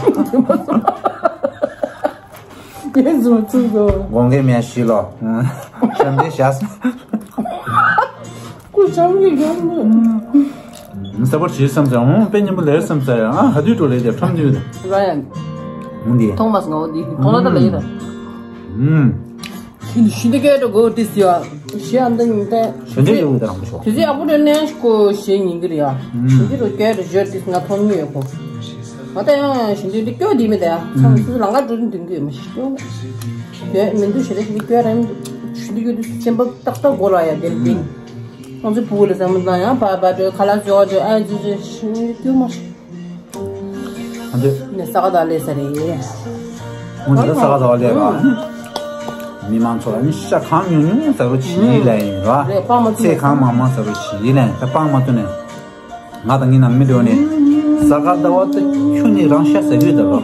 ངས་བཟོ་ཚུལ་བཟོ། དགོངས་འགལ་མེད་ཤི་ལོ། ཞབས་འདྲེན་བཞག་སྟེ། ཀུ་ཞབས་འདྲེན་བཞག་སྟེ། ས་པར་བྱེད་བསམ་ཚར། ཨོང་དཔེ་སྙན་པོ་ལས་བསམ་ཚར་ཡ། ཨ་ཧ་དུས་འགྲོ་ལས་དེ་ཁྲོམ་དུས། ར་ཡ། འོང་དེ། ཐོང་མ་སོང་འོང་དེ། ཐོང་ལ་ད་ལ་ཡིན་ད། ཨུམ། ཤིན་ཏུ་སྐད་དུ་གོ་ཏི་སི་ཡ། ཞེ་ཨ་འདི་ཉིན་ཏེ། ཞོན་ཏེ་ཡོད་དང་མི་ཤོག་དེ་ཚེ་ཡག་པོ་འདྲ་གནས་ཤིག་གོ་ཞེས་ཉིན་གི་རེད་ཡ། ཞིན་ཏུ་རུ་སྐད་དུ་བརྗོད་ཏི་སི་ང་མཐོང་མྱོང་ཡོད་གོ། ང་ད་ཡང་ཞིན་ཏུ་འདི་སྐྱོ་དེ་མི་ད་ཡ། ཚང་མ་ལང་ཀ་འགྲོ་ནི་དུང་གི་ཡོད་མ་ཤི་སྐྱོ། ཡོད་མི་འདུག་ཞེ་ད་ཞིན་ཏུ་སྐྱོ་རེད་མི་འདུག་ཞིན་ཏུ་ཡོད་དུ་སེམས་པ་ཏག་ཏག་གོ་ལ་ཡ་དེར་འདི། ཁོང་ཚོའི་བུ་གུ་ལ་བསམ་བློ་བཏང་ཡང་བ་བ་འགྲོ་ཁ་ལག་བཟོ་བ་འགྲོ་ཨ་ཙི་ཙི་ཞིན་ཏུ་སྐྱོ་མ་ཤི། ཨ་འདི། ནས་ས་ག་ཟླ་སླེབས་ས་རེད། འོ་འདི་ལ་ས་ག་ཟླ་སླེབས་ར། མི་མང་ཚོ་ལ་ནི་ཤ་གང་ཉུང་ཉུང་ཟ་རོ་བྱིས་ལན་ཡིན་ར། རེད་སྤང་མ་ཚུགས་ཚེ་གང་མང་མང་ཟ་རོ་བྱིས་ལན་ད་སྤང་མ་ཐུབ་ནས། ང་དང་ངའི་ནང་མི་འགྲོ་ནས། ས་ག་ཟླ་བ་ད་ཁྱོད་ནི་རང་ཤ་ཟ་གི་ཡོད་ད་རོ།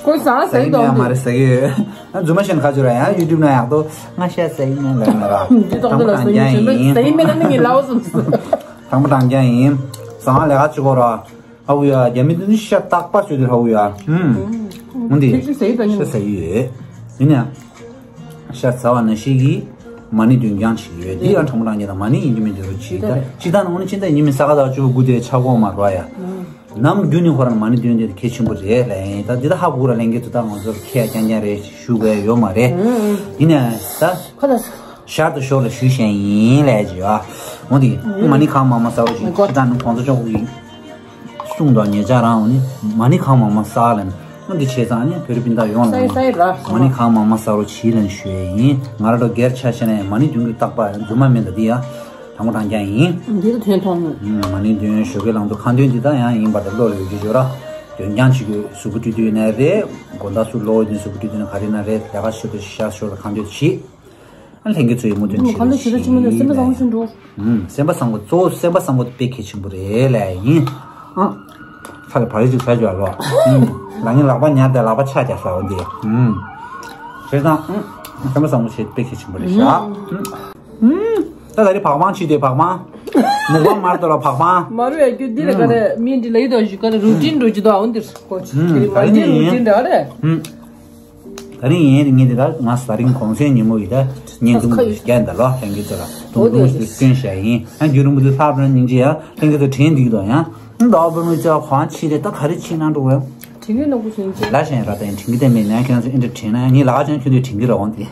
ཁོས་ཟ་ཟ་ཟ་གི་གི་མ་དང་། རེད་ཟ་གི་ཡོད། ཨ་རྫུན་མ་བཤད་ན་ཁ་ཆུ་ར་ཡང་ཡུ་ཊུབ་ན་ཡག་ཏོ་ང་ཤ་ཟ་གི་མེད་ལ་ན་ར། འདི་ཏོག་ཏོ་ལ་ཟ་གི་ཟ་གི་མེད་ལ་ནི་ངས་ལའོ་སོང་། དང་པོ་དང་རྐྱང་ཡིན། ཟང་ལས་ཀ་བྱེད་དགོས་ར། ཧ་གོ་ཡ། རྒྱ་མི་འདི་ནི་ཤ་རྟག་པ་བཟོས་ཏེ་ཧ་གོ་ཡ། ཧུམ། འོ་འདི། ཁྱེད་ཤ་ཟ་ཡི་ད་ནི། ཤ་ཟ་ཡི་ཡོད། ཡིན་ཡང་། ཤ་ཟ་བ་ན་ཤི་གི། མ་ནི་འདོན་རྐྱང་བྱེད་ཀྱི་ཡོད། འདི་ཡང་དྲང་པོ་དྲང་རྐྱང་དང་མ་ནི་ཡིན་གྱི་མིན་གྱི་རུ་བྱེད་ད། ཅི་ད་ན་འོ་ནི་ཅི་ད་ཡིན་མིན་ས་ག་ཟླ་བཅུ་དགུ་དེ་ཆ་གོ་མ་རོ་ཡ། ནམ་རྒྱུན་ནི་ཁོ་རང་མ་ནི་འདོན་དེ་གལ་ཆེན་པོ་རེད་ལ་ཡིན་ད། འདི་ད་ཧ་གོ་ར་ལེན་གྱི་དུ་ད་ང་ཚོར་ཁས་རྐྱང་རྐྱང་རེད་ཞུ་དགོས་ཡོད་མ་རེད། ཡིན་ན་ད། ཁ་ད། ཤར་དུ་ཤོར་ལ་ཞུས་བཞིན་ཡིན་ལས་ཀྱི་ཡ། འོ་འདི། མ་ནི་གང་མང་མང་ཟ་བ་ཞིག་ཅི་ད་ནི་ཁོང་ཚོ་ཅོག་གི། གསུང་དང་ཉེ་ཆར་རང་འོ་ནི་མ་ནི་གང་མང་མང་ཟ་ལ་ནི་འོ་འདི་བྱས་ཙང་ནི་བོད་རིགས་སྤུན་ཟླ་ཡོངས་ལ་ས་ཡི་ས་ཡི་ར། མ་ནི་གང་མང་མང་ཟ་རོ་བྱིས་ལ་ནི་ཞུ་ཡས་ཡིན། ང་ར་ལོ་སྒེར་ཆ་བྱས་ན་ཡང་མ་ནི་འདོན་གྱི་རྟག་པ་རྫུན་མ་མིན་ད་འདི་ཡ། དྲང་པོ་དྲང་རྐྱང་ཡིན། འདི་ལ་དོན་མཐོང་མྱོང་། མ་ནི་འདོན་ཞོགས་ཀས་ལང་དུ་ཁ་འདོན་འདི་ད་ཡང་ཡིན་པ་ད་བློ་ལ་ཡོད་ཀྱི་ཞོ་ར། འདོན་རྐྱང་བྱེད་རྒྱུ་གཟུགས་པོ་སྤྲོད་དུས་ན་རེད། དགོང་དག་སུ་ལོག་འདོན་གཟུགས་པོ་སྤྲོད་དུས་ན་ག་རེ་ན་རེད་ལས་ཀ་ཤོར་དུ་ཤ་ཤོར་ལ་ཁ་འདོན་བྱེད། ཨ་ལྷན་རྒྱས་ཚོ་ཡི་མོ་དོན་ཁ་ལོ་ཞེ་དྲག་ཆེན་མོ་འདུག་སེམས་པ་བཟང་པོ་ཞིག་འགྲོ། ཨུམ། སེམས་པ་བཟང་པོ་གཙོ་བོ་སེམས་པ་བཟང་པོ་དེ་དཔེ་གལ་ཆེན་པོ་རེད་ལས་ཡིན། ཨ། ཁ་ལ་བ་རི་ཅིག་ཟ་རྒྱུ་ཨ་ལོ། ཨུམ། ལ་ངའི་ལག་པ་ཉར་ཏེ་ལག་པ་ཆག་རྒྱག་ཟ་བ་འདི། ཨུམ། བྱས་ཙང་ཨུམ། སེམས་པ་བཟང་པོ་བྱེད་དཔེ་གལ་ཆེན་པོ་རེད་ཤག་ཨུམ། ཨུམ། ད་ད་རེས་བག་མང་བྱེད་དེ་བག་མང་། མུག་པ་མར་དོ་ལ་བག་མང་། མ་རུ་ཡ་རྒྱུ་འདི་ལ་ག་རེ་མིན་འདི་ལ་ཡི་དོ་ཞུ་ག་རེ་རུ་ཊིན་འགྲོ་རྒྱུ་དོ་ཨ་འོན་འདིར་ཀོ་ཆི། ཨུམ། ད་རེས་ནི་རུ་ཊིན་འདྲ་རེད། ཨུམ། ད་རིང་ཡིན་རིང་ངེད་འདི་ག་ང་ས་རིང་གོང་སེང་ཉིན་མོ་ཡི་ད་ཉིན་ཐུང་གི་རྒྱན་ད་ལོ་ལྷན་རྒྱས་ཚོ་ལ་དུང་དུང་ཞིག་སྟོན་བྱ་ཡིན། ཡང་རྒྱུན་རིང་པོ་དུ་ལྷག་པ་ན་སྙིང་རྗེ་ཡང་ལྷན་རྒྱས་ཚོ་དྲན་འདུག་དོ་ཡང་ད་ཨོ་བོ་མོ་ཚོ་གང་ཕྱིས་ཏེ་ད་ག་རེ་ཕྱིན་ན་འགྲོ་བས། དྲན་གི་ནོ་གུ་སིང་ཅེ། ལ་ཞེན་ར་ད་ཡང་དྲན་གི་དེ་མེད་ན་ཁྱོད་ཚོ་ཨེ་འདྲ་དྲན་ན་ཡང་ངས་ལ་ཁ་ཅང་ཁྱོད་ཚོས་དྲན་གི་ར་འོང་དེ་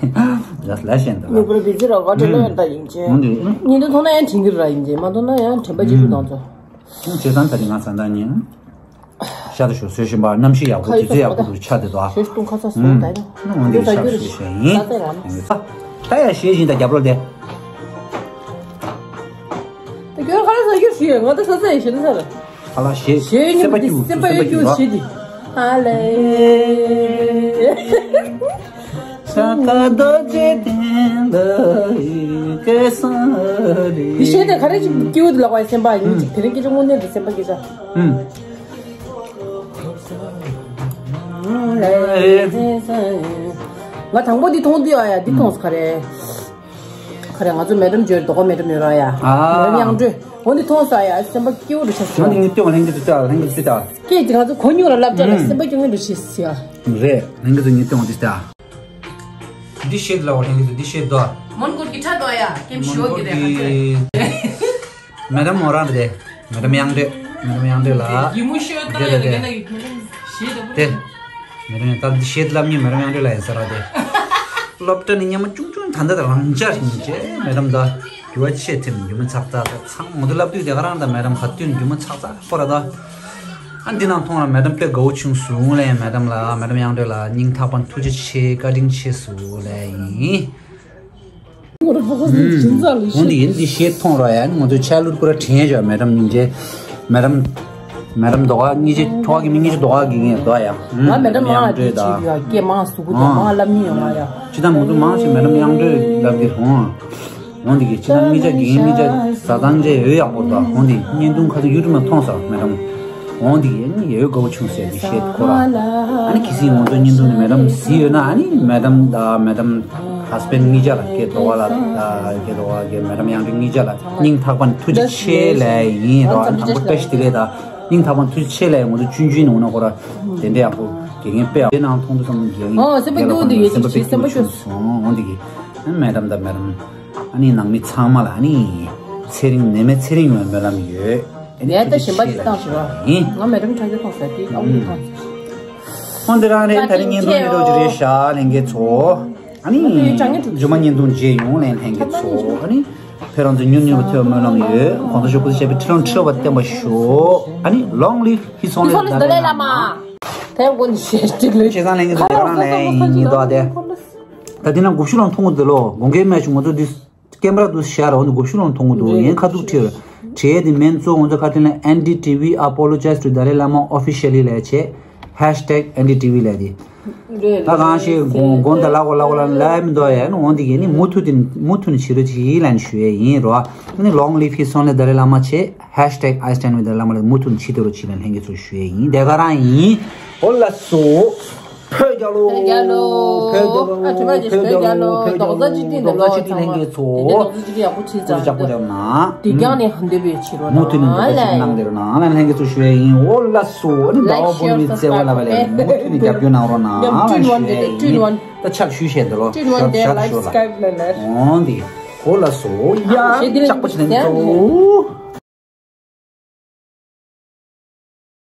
ལ་ཞེན་ད་ལ། ནུ་པུར་བི་ཛི་ར་ག་དྲན་ན་ཡང་ད་ཡིན་ཅེ། འོང་དེ། ཉིན་དུ་མཐོང་ན་ཡང་དྲན་གི་ར་ཡིན་ཅེ་མ་མཐོང་ན་ཡང་དྲན་པ་ཅི་ཞུ་དང་ཚོ། བྱས་ཙང་ད་རིང་ང་ས་འདང་ཉིན། ཤ་དང་ཞོ་བཟོས་བཞིན་པ་གནམ་གཤིས་ཡག་པོ་དུས་ཚོད་ཡག་པོ་དུ་ཆགས་བསྡད་དོ། ཞོ་བཏུང་ཁ་ཚ་སོང་ད་ཡིན། ཨུམ། འོན་ཏེ་ཤ་བཟོས་བཞིན་ཡིན། ད་ཡ་ཞེས་བཞིན་ད་རྒྱབ་རོགས་དེ། ད་ཁྱོད་ཁ་ལག་ཟ་རྒྱུ་ཞིག་ང་ད་ས་ས་ཡི་ཞེ་ད་ས་ལ། ཁ་ལག་ཞེས་ཞེས་སེམས་པ་སྐྱིད་སེམས་པ་སྐྱིད་ཞེ་དེ། ཨ་ལེ། ས་ཀ་རྡོ་རྗེ་གདན་ལ་ཡི་གེ་སང་རེད། འདི་བཤད་དེ་ག་རེ་ཅིག་སྐྱིད་འོ་དེ་ལག་པའི་སེམས་པ་ཡིན་ཅིག་དེ་རིང་སྐད་ཆ་དངོས་གནས་དེ་སེམས་པ་སྐྱིད་ས། ཨུམ། ང་དང་པོ་འདི་མཐོང་དུས་ཨ་ཡ་འདི་མཐོང་སོང་ག་རེ། ག་རེ་ང་ཚོ་མེ་ཌམ་འཇོར་རྡོ་ཀ་མེ་ཌམ་ཡོད་ར་ཡ། ཨ། མེ་ཌམ་དབྱངས་སྒྲོལ། འོ་འདི་མཐོང་སོང་ཨ་ཡ་སེམས་པ་སྐྱིད་འོ་རུ་ཆགས་སོང་། འོ་འདི་ངས་སྟོན་ལྷན་རྒྱས་ཚོ་ལྟ་ལྷན་རྒྱས་ཚོ་ལྟ། སྐད་ཅིག་ང་ཚོ་གོ་མྱོང་ར་སླབ་བྱ་ལ་སེམས་པ་སྐྱིད་ངེས་འདྲ་ཞིག་ཟེར་ཡ། རེད་ལྷན་རྒྱས་ཚོ་ངས་སྟོན་འོ་འདི་ལྟ། འདི་ཤེད་ལ་འོ་ལྷན་རྒྱས་ཚོ་འདི་ཤེད་དོ། མོན་གྷོ་གི་ཁྲ་དོ་ཡ་ཀེམ་ཤོ་གི་རེད་ཧ་ཅེ། མེ་ཌམ་མོ་རང་རེད། མེ་ཌམ་དབྱངས་སྒྲོལ། མེ་ཌམ་དབྱངས་སྒྲོལ་ལགས། ཡི་མུ་ཤོད་ད་ཡ་དེ་ག་ན་ཡི་མེ་ཌམ་ཤེད་ད་དེ། མེ་ཌམ་ཡང་ད་འདི་ཤེད་ལབ་ཉིན་མེ་ཌམ་དབྱངས་སྒྲོལ་ལགས་ཡིན་ས་ར་དེ། སློབ་གྲྭ་ནས་སྙན་མོ་ཆུང་ཆུང་ད་ལྟ་རང་འཇགས་ཡིན་ཅེ་མེ་ཌམ་ད། རྒྱུ་བ་ཆེ་ཐེམ་རྒྱུ་མ་ཚག་ཚག་ད་ཚང་མོ་དུ་ལབ་དུས་དེ་ག་རང་ད་མེ་ཌམ་ག་དུས་རྒྱུ་མ་ཚག་ཚག་ཁོ་ར་ད། ཨ་འདི་ནང་མཐོང་ར་མེ་ཌམ་དཔེ་དགའ་བོ་ཆུང་སོང་ལེ་མེ་ཌམ་ལགས་མེ་ཌམ་དབྱངས་སྒྲོལ་ལགས་སྙིང་ཐག་པ་ཐུགས་རྗེ་ཆེ་བཀའ་དྲིན་ཆེ་སོང་ལེ་ཡིན། ངོ་ར་ཕོ་ཁོ་སི་ཁྱིམ་ཚང་ལ་ཤི། འོན་ཏེ་ཡིན་འདི་ཤེས་མཐོང་ར་ཡ་ནི་ང་ཚོའི་ཆ་ལུར་ཀུ་ར་དྲན་ཡ་མེ་ཌམ་སྙིང་རྗེ། མེ་ཌམ། མེ་ཌམ་དོ་ག་སྙིང་རྗེ་ཁྲོ་གི་མི་སྙིང་རྗེ་དོ་ག་གི་ངས་དོ་ཡ། ང་མེ་ཌམ་མང་ལ་དེ་བྱེད་རྒྱུ་ཡ་སྐད་མང་ཟུག་གུ་དང་མང་ལབ་མི་ཡོང་ང་ཡ། ཅི་ད་མུ་ཏུ་མང་ཞིག་མེ་ཌམ་དབྱངས་སྒྲོལ་ལབ་གི་རུང་། འོང་འདི་གི་ཅི་ད་མི་ཅག་གི་མི་ཅག་ཟ་ཙང་ཅེ་ཡོད་ཡག་པོ་དོ། འོང་འདི་བརྙན་ཐུང་ཁ་ཐུག་ཡུ་ཊུབ་ན་མཐོང་ས་མེ་ཌམ། འོང་འདི་གི་ནི་ཡོད་དགའ་བོ་ཆུང་ཟེར་གི་ཤེད་ཁོ་ར། ཨ་ནི་ཁི་སི་ང་ཚོ་བརྙན་ཐུང་ནི་མེ་ཌམ་ཟི་ཡོད་ན་ཨ་ནི་མེ་ཌམ་ད་མེ་ཌམ་ཧས་བྷེན་ཌི་གཉིས་ཆ་ལ་སྐད་དོ་ག་ལ་ད་སྐད་དོ་ག་གི་མེ་ཌམ་དབྱངས་སྒྲོལ་གཉིས་ཆ་ལ་སྙིང་ཐག་པ་ནས་ཐུགས་རྗེ་ཆེ་ལབ་ཡིན་རོ། ཨ་ནི་དང་པོ་བཀྲ་ཤིས་བདེ་ལེགས་ད། སྙིང་ཐག་པ་ཐུགས་ཆེ་ལས་ངོ་ཚོ་ཆུང་ཆུང་ནང་ན་ཁོ་ར་དེ་འདྲ་ཡག་པོ་དགེ་རྒན་དཔེ་དེ་ནང་མཐོང་དུས་ཙམ་དགེ་རྒན་ཨོ་སེམས་པ་སྐྱོ་འདུག་ཡོད་ཅིག་སེམས་པ་སྐྱོ་སོང་འོང་འདི་གི་མེ་ཌམ་དང་མེ་ཌམ་ཨ་ནི་ནང་མི་ཚང་མ་ལ་ཨ་ནི་ཚེ་རིང་ནད་མེད་ཚེ་རིང་ཡོང་བའི་སྨོན་ལམ་ཡོད། ཨ་ནི་ཡ་ད་ཞིམ་པ་ཞིག་བཏང་ཞིག་ར་ཡིན། ང་མེ་ཌམ་ཁྲ་ཁྲ་མཐོང་ས་དེ་ཨ་མི་མཐོང་། ཧོན་དེ་རང་རེད། ད་རིང་བརྙན་ཐུང་ཉེ་རོགས་ཀྱི་རེད་ཤག་ལྷན་རྒྱས་ཚོ། ཨ་ནི་རྗེས་མ་བརྙན་ཐུང་མཇལ་ཡོང་ལན་ལྷན་རྒྱས་ཚོ། ཨ་ནི་ཁྱེད་རང་ཚོ་མྱུར་མྱུར་བ་ཐོས་སྨོན་ལམ་ཡོད། གོང་དུ་ཞུ་སྐུ་ཚེ་ཞབས་པད་ཁྲི་ལོ་ཁྲི་ལོ་བ་བརྟན་པ་ཤོག་ཨ་ནི་long live his holiness Dalai Lama། དེ་ཀུན་ཞེ་གཅིག་ལས་བྱེད་སང་ལྷན་རྒྱས་ཚོ་དེ་རང་ལན་ཡིན་ཉིན་དོ་དེ། ད་དེ་ན་དགུ་བཅུ་ལོ་མཐོང་གི་འདུག་ལོ། དགོང་ཁའི་སྨན་ཆུ་ང་ཚོ་འདི་ཀེམ་ར་འདུག་ཤར་འོ་འདི་དགུ་བཅུ་ལོ་མཐོང་གི་འདུག་ཡིན་ཁ་ཐུག་ཁྲིད་ཁྲིད་དེ་མེན་གཙོ་ང་ཚོ་ཁ་ཐུག་ལ་N D T V apologize to Dalai Lama officially ལས་བྱེད། Hashtag N D T V ལས་དེ། ད་གང་ཞིག་དགོངས་དགོངས་དག་ལ་གོ་ལ་གོ་ལ་ལ་མི་འདུག་ཡ་ནི་འོང་འདི་གས་ནི་མུ་མཐུད་དེ་མུ་མཐུད་ནས་བྱེད་རོགས་བྱེད་ལན་ཞུ་ཡས་ཡིན་རོ། ཨ་ནི་long live his holiness Dalai Lama བྱེད། Hashtag I stand with Dalai Lama ལ་མུ་མཐུད་ནས་བྱེད་དེ་རོགས་བྱེད་ལན་ལྷན་རྒྱས་ཚོ་ཞུ་ཡས་ཡིན་དེ་ག་རང་ཡིན། འོ་ལགས་སོ། བོད་རྒྱལ་ལོ། བོད་རྒྱལ་ལོ། བོད་རྒྱལ་ལོ། ཨ་དྲི་བ་ཅིག་བོད་རྒྱལ་ལོ། རྡོག་རྩ་གཅིག་སྒྲིལ་འདི་ལོ་ཚང་མ། དེ་རྡོག་རྩ་གཅིག་སྒྲིལ་ཡག་པོ་བྱེད་ཙང་། ཅག་པོ་རྒྱབ་ན། དེ་རྒྱང་ནས་ཧ་འདོད་པའི་ཕྱིར་རོ་མུ་མཐུད་ནས་འདོད་པ་ཅིག་གནང་དེ་རོ་ན་ལན་ལྷན་རྒྱས་ཚོ་ཞུ་ཡས་ཡིན། འོ་ལགས་སོ། ཨ་ནི་ཟླ་བ་བོད་མི་བརྩེ་བ་ལ་བ་ལས་མུ་མཐུད་ནས་རྒྱབ་སྐྱོར་གནང་རོགས་གནང་ལན་ཞུ་ཡས་ཡིན། ད་ཕྱག་ཞུ་བཤད་འདི་ལོ་ཤོར་ཤར་ཤོར་ལ་འོང་འདི། འོ་ལགས་སོ། ཡ་ཅག་པོ་ཅིག་ལན་ཚོ།